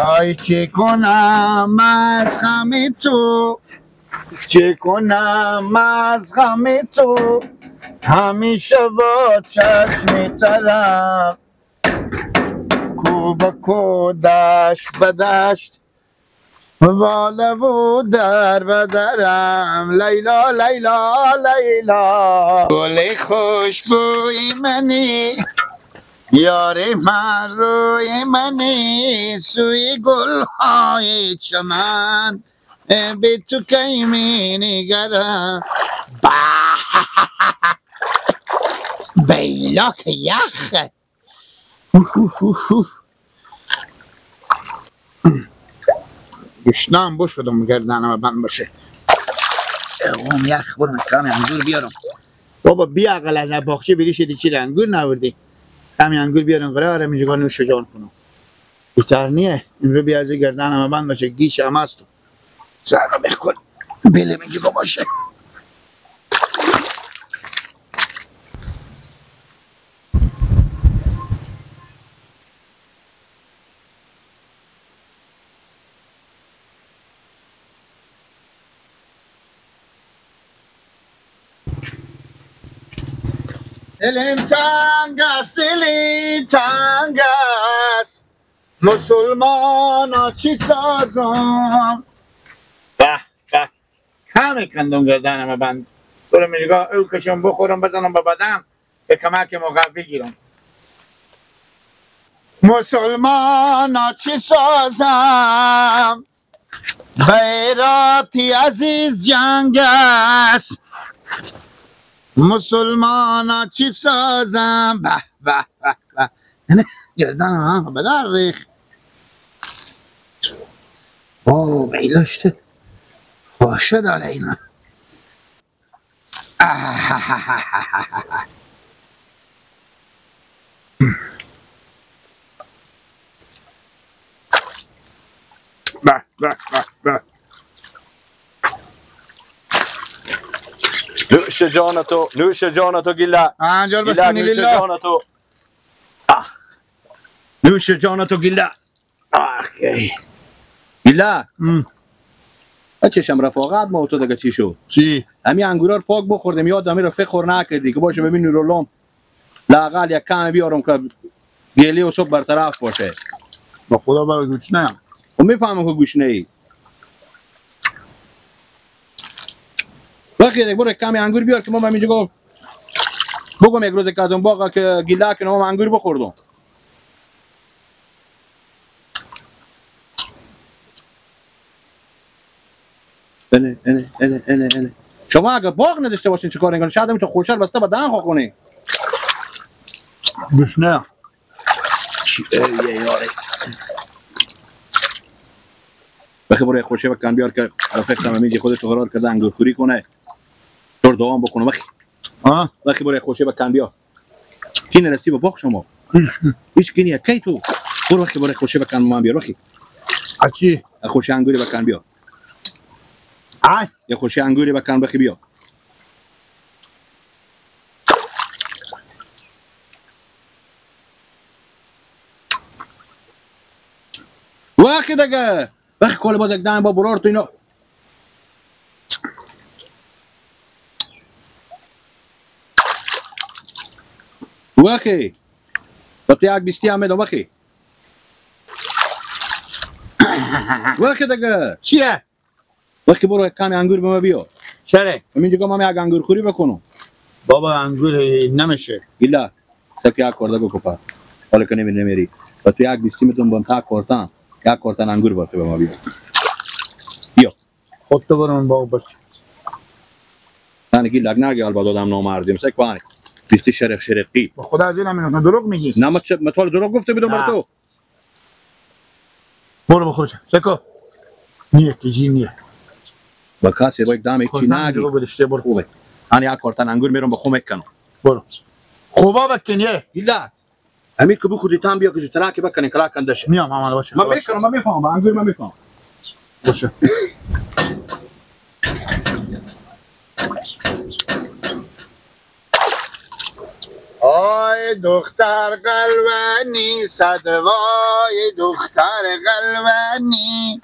ای چه کنم از غم تو، چه کنم از غم تو، همیشه با چشم ترم، کو به کو دشت به دشت، بالا و در به درم، لیلا لیلا لیلا، گل خوشبوی منی، یار من روی منی، سوی گلهای چمن، به تو کی می نگرم. بیلا که یخه. گشنم بشدم گردنم بند باشه. اوم یخ برم کمی انگور بیارم. بابا بیا اقل از باغچه بری شدی چی انگور نوردی؟ کمی انگور بیارم قرارم اینجا نوش جان کنم. بیتر نیه این رو بیا از گردنم بند باشه، گیش هم هست. سر رو بخور بلم اینجا باشه. دلم تنگ است، دلم تنگ است، مسلمان چی سازم؟ به به همه کندم گردنم بند، برم اینجا او کشم بخورم بزنم به بدن به کمک موقع بگیرم. مسلمان چی سازم؟ غیراتی عزیز جنگ است، مسلمان چی سازم؟ به به به به گردنم به در ریخ. اوه بیلاشته باشه داره اینا. به به به به نوش جانتو، نوش جانتو گیلا، گیلا نوش جانتو، نوش جانتو گیلا. گیلا چشم رفاقت ما تو دیگه چی شد؟ چی؟ همی انگورا رو پاک بخوردیم، یاد همی رفیق خور نکردی که باشه ببین نورالله لااقل یک کم بیارم که گلی و صبح برطرف باشه. با خدا برای گوش نه. و میفهمم که گوش نه. وقتی یک برو کمی انگور بیار که ما همینجا گفت بگم یک روز که از اون باغ که گیله که ما انگور بخوردم. اینه اینه اینه اینه اینه شما اگه باغ نداشته باشین چیکار می‌کنین؟ شاید هم تو خوشحال بسته به دهن خو کنی. گوش نه. چی ای یاره. بخی برو خوشه بکن بیار که رفیق همینجا خودش قرار کرده انگور خوری کنه. دور دوام بکنه بخی. بخی برو خوشه بکن بیار. کی نرسی به باغ شما؟ هیچ کی نیه. کی تو؟ برو بخی برو خوشه بکن من بیار بخی. چی؟ خوشه انگوری بکن بیار. آی یه خوشه انگوری بکن بخی بیا. وقتی دیگه وقتی کل باز یک دم با برار تو اینا وقتی با تو یک بیستی هم میدم وقتی وقتی دیگه چیه؟ وقتی برو یک کمی انگور به ما بیا. چرا؟ همینجا ما یک انگور خوری بکنم. بابا انگور نمیشه. ایلا سکی یک کرده گو کپا حالا که نمیری با تو یک بیستی میتونم با تا کورتان یک کورتان انگور باید به ما بیا. بیا خود تو برو باغ باش. من گیل لگ نگی البته دادم نامردیم سک پانی بیستی شرق شرقی. با خدا از این هم دروغ میگی. نه ما چه ما دروغ گفته بدم بر تو. برو بخورش سکو. نیه که نیه. با کسی با یک دم چی نگی. برو خوبه. من یک کارتن انگور میرم با خو میکنم. برو. خوبا بکنیه. ایلا امیر که بخوری تام بیا که زودتر که بکنی کلا کندشه. میام عمل باشه. من میکنم من میفهمم انگور من میفهمم. باشه. آی دختر قلبنی، صد وای دختر قلبنی،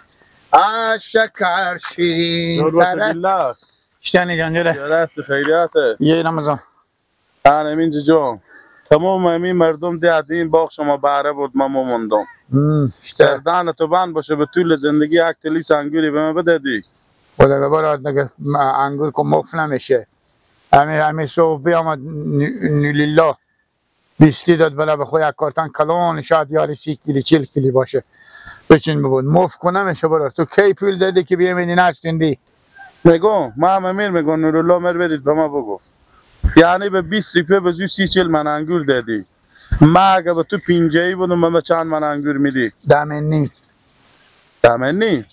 از شکر شیرین تره. شتنی جان جوره راست خیریاته یه رمضان. انا امین جون تمام امین مردم دی از این باغ شما بهره برد، من موندم. گردن تو بند باشه به طول زندگی یک تلیس انگوری به من بدادی. خدا برات نگه انگور که مفت نمیشه. همین صبح بیامد نیلیلا 20 داد بلا به خود یک کارتن کلون، شاید یاری 30 کیلی 40 کیلی باشه. بچین ببود مفت کنه میشه برات. تو کی پول دادی که بیامدی نستندی؟ میگم ما هم امیر میگم نورالله مر بدید به ما بگفت. یعنی به 20 روپیه به زو 30 40 من انگور دادی. ما اگه به تو پینجایی بودم من به چند من انگور میدی؟ دامنی. دامنی؟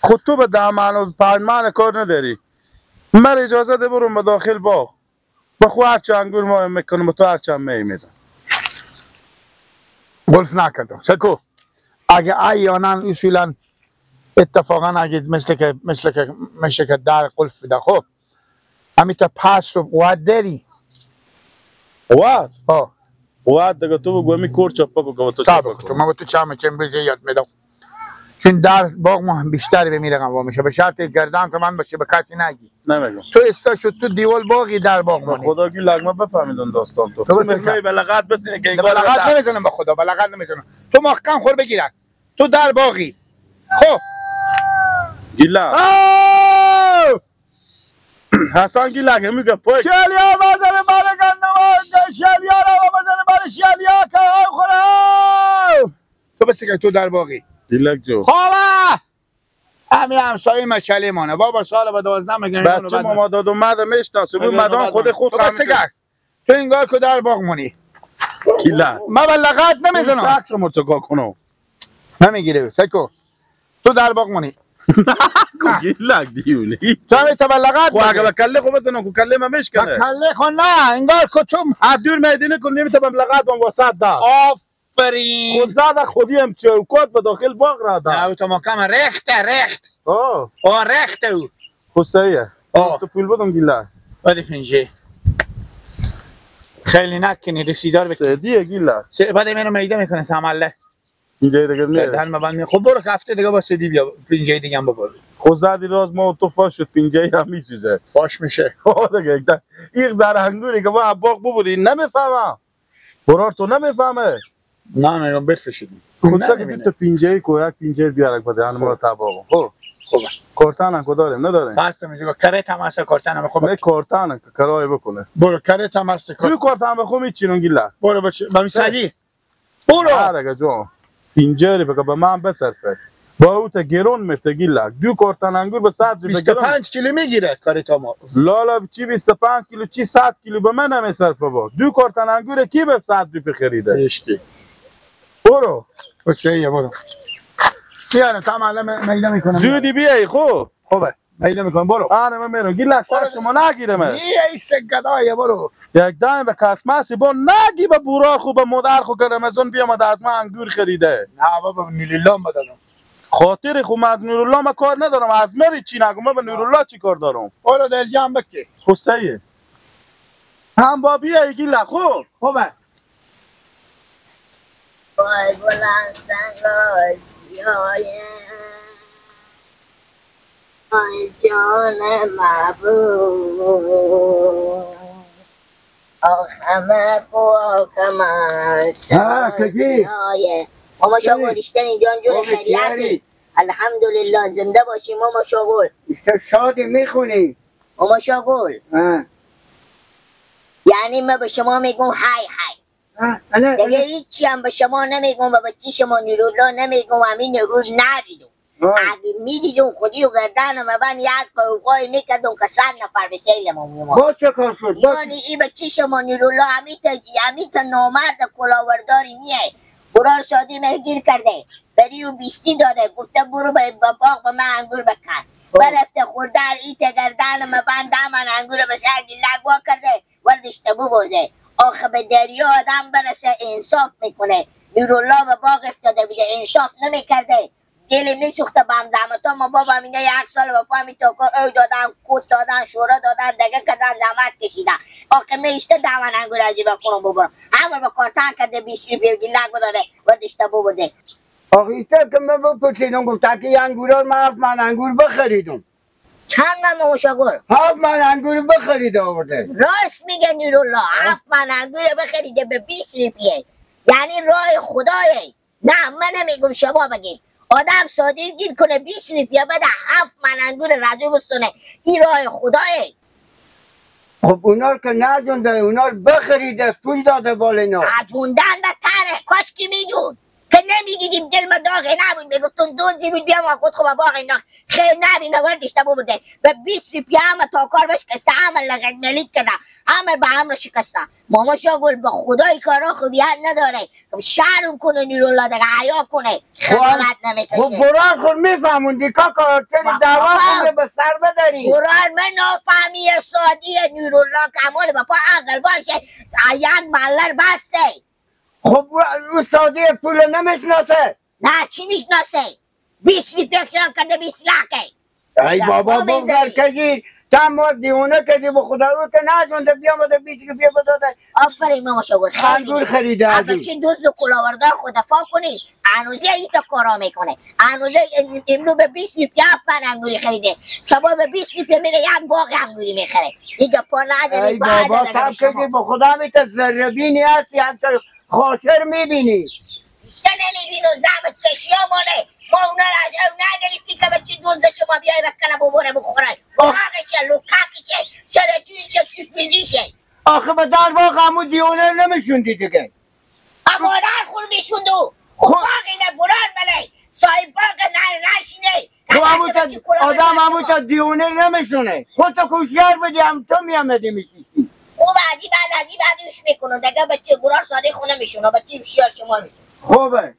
خود تو به دامن و پنج کار نداری. من اجازه ده برم به داخل باغ. به خو هرچه انگور ما میکنم به تو هرچه هم میدم. گلف نکردم. سکو اگه ایانن اصولا اتفاقا اگه مثل که در قلف بده خب همین تا پس رو قوت داری. قوت؟ ها قوت دیگه تو بگو می کور چپا بگو تو چپا تو من تو چم چم بزی یاد میدم. چون در باغ ما بیشتر به میرقم وا میشه، به شرط گردن تو من باشه به کسی نگی. نمیگم. تو استا شد تو دیوال باغی در باغ مانی. خدا کی لغمه بفهمیدن داستان تو. تو میخوای بلغت بزنی که بلغت نمیزنم به خدا، بلغت نمیزنم. تو محکم خور بگیرن. تو در باغی. خب گیلا حسن گیلا که میگه پای شالیا بزنه بال گندم، شالیا را بزنه بال شالیا که خوره. تو بس که تو در باغی. دیلک جو خوابه همین همسایه مشلی مانه بابا سال به 12 میگن بچه ما داد و مد میشناسه اون مدام خود خود تو بس تو انگار که در باغ مونی. گیلا ما بلغت نمیزنم. فکر مرتکا کنم نمیگیره سکو. تو در باغ مونی. گیلک دیونی تو همه تبلغت خو اگه به کله خو بزنم کو کله ما میشکنه. کله خو نه انگار که تو از دور میدینه کن نمیته بلغت بم وسط دا. آفرین خود زده خودی هم چوکات به داخل باغ را دا. نه تو محکم رخته رخت. آه رخته او خو صحیحه. تو پول بدم گیلک ولی فنجه خیلی نکنی رسیدار بکنی. سدیه گیلک بعد منو میده میکنه سمله اینجای دیگه نه. خب برو هفته دیگه با سدی بیا پینجای دیگه هم ببر. خب زدی راز ما تو فاش شد پینجای هم میسوزه. فاش میشه. آه دیگه یک ذره انگوری که با باغ ببری نمیفهمم. برار تو نمیفهمه. نه نه بفشید. خود سگ تو پینجای کو یک پینجای بیارک بده ان ما تباغ. خب خوبه. کارتن هم داریم نداریم. هستم اینجا کرت هم هست کارتن هم خب. نه کارتن کرای بکنه. برو کرت هم هست کارت. تو کارتن بخو میچینون گیلا. برو بچه با سدی. برو. نه دیگه جون. پینجری بگه به من بصرفه. با او تا گرون میفته گیلک. دو کارتن انگور به 100 روپیه 25 کیلو میگیره کارتا ما. لالا چی 25 کیلو چی 100 کیلو به من نمیصرفه با. دو کارتن انگور کی به 100 روپیه خریده؟ هیچکی. برو. حسین برو. میارم تا معلم میله میکنم. زودی بیای خب. خوبه. میله میکنم برو. آره من میرم. گیلک سر شما نگیره من. ای سگدای برو. یک دم به کسمسی با نگی به بورار خو به مادر خو که رمضان بیامد از من انگور خریده. نه بابا نورالله بدادم. خاطر خو من از نورالله ما کار ندارم. از مری چی نگم من به نورالله چی کار دارم؟ برو دل جمع بکی. خو صحیح. هم با بیای گیلک خو. خوبه. وای بلند سنگ آی جان محبوب آخمه کو آخمه ماما شاگل اشتنی جان جون خیریتی الحمدلله زنده باشی ماما شاگل. شادی میخونی ماما شاگل. یعنی من به شما میگم های های دیگه هیچی هم به شما نمیگم و بچی شما نورالله نمیگم همین روز ندیدم. اگه میدیدم خودی و گردن من یک قوقای میکردم که 100 نفر به سیل ما میومد. با چه کار شد؟ یعنی این بچه شما نورالله همیتا نامرد کلاورداری نیه. برار شادی مهگیر کرده بری و 20 داده گفته برو به باغ به من انگور بکن. برفته خورده ایت گردن من بند من انگور به سر لگوا کرده وردش تبو برده. آخه به دریا آدم برسه انصاف میکنه. نورالله به باغ افتاده بوده انصاف نمیکرده. دل میسوخته به هم زحمت ها. ما بابا اینا یک سال با پا می او دادن، کوت دادن، شورا دادن، دگه کردن، زحمت کشیدن. آخه میشته دامن انگور از کنم ببرم. همه با کارتان کرده 20 روپیه گیلک داده وردشته ببرده. آخه ایسته که من بپرسیدم گفت که انگورا من 7 من انگور بخریدم. چند من ماموشاگل؟ 7 من انگور بخریده آورده. راست میگه نورالله، 7 من انگور بخریده به 20 روپیه. یعنی راه خدایه. نه من نمیگم شما بگید. آدم صادر گیر کنه 20 روپیه بده 7 من انگور رجو بسونه، این راه خدایه. خب اونا که نجونده، اونا بخریده پول داده بال اینا. عجوندن بهتره. کاش کی میدون که نمیدیدیم دل ما داغ نبود، میگفتم دون بود بیام خود خب باغ اینا خیر نبینه وردشته ببرده به 20 روپیه همه تا کار بشکسته، همه لغت ملیک کرده، همه به هم رو شکسته. ماما شاگل به خدای کارا خوبیت نداره، شرم کنه نورالله دیگه، حیا کنه، خجالت نمیکشه. خب قرآن خود میفهموندی کاکا، چرا دعوا کنه به سر بداری؟ قرآن من نافهمی سادی نورالله کمال به پا عقل باشه، یک ملر بسته. خب استادی پول نمیشناسه. نه چی میشناسه؟ 20 روپیه خیال کرده 20 لاکه. ای بابا بگذار کردی تا ما دیوانه کردی به خدا رو که نجونده بیامده 20 روپیه بداده. آفرین ماما شاگل، انگور خریده. اما چه دوز و کلاوردار خود دفاع کنی هنوزه این تا کارا میکنه. هنوزه امرو به 20 روپیه 7 من انگوری خریده، شبا به 20 روپیه میره یک باغ انگوری میخره. دیگه پا نداری. ای بابا تب کردی به خدا میته ذره بینی هستی، همچنین خاطر میبینی. بیشتر نمیبینو زحمت کشی ها ماله. ما اونا را از نگرفتی که بچه دونده شما بیای بکنه ببره بخوره. باغشه، لوکاکیشه، سرطونشه، توپیلیشه. آخه به در باغ همون دیونه نمیشوندی دیگه. مادر خور میشوندو. باغ اینه بران بله. صاحب باغ نشینه. خب همون تا آدم همون تا دیونه نمیشونه. خودتو کوشیار بدی هم تو میامدی میشیشی. او بعدی بعد از این بعدیش میکنه دیگه. بچه برار ساده خونه میشونه، بچه هوشیار شما میشونه. خوبه.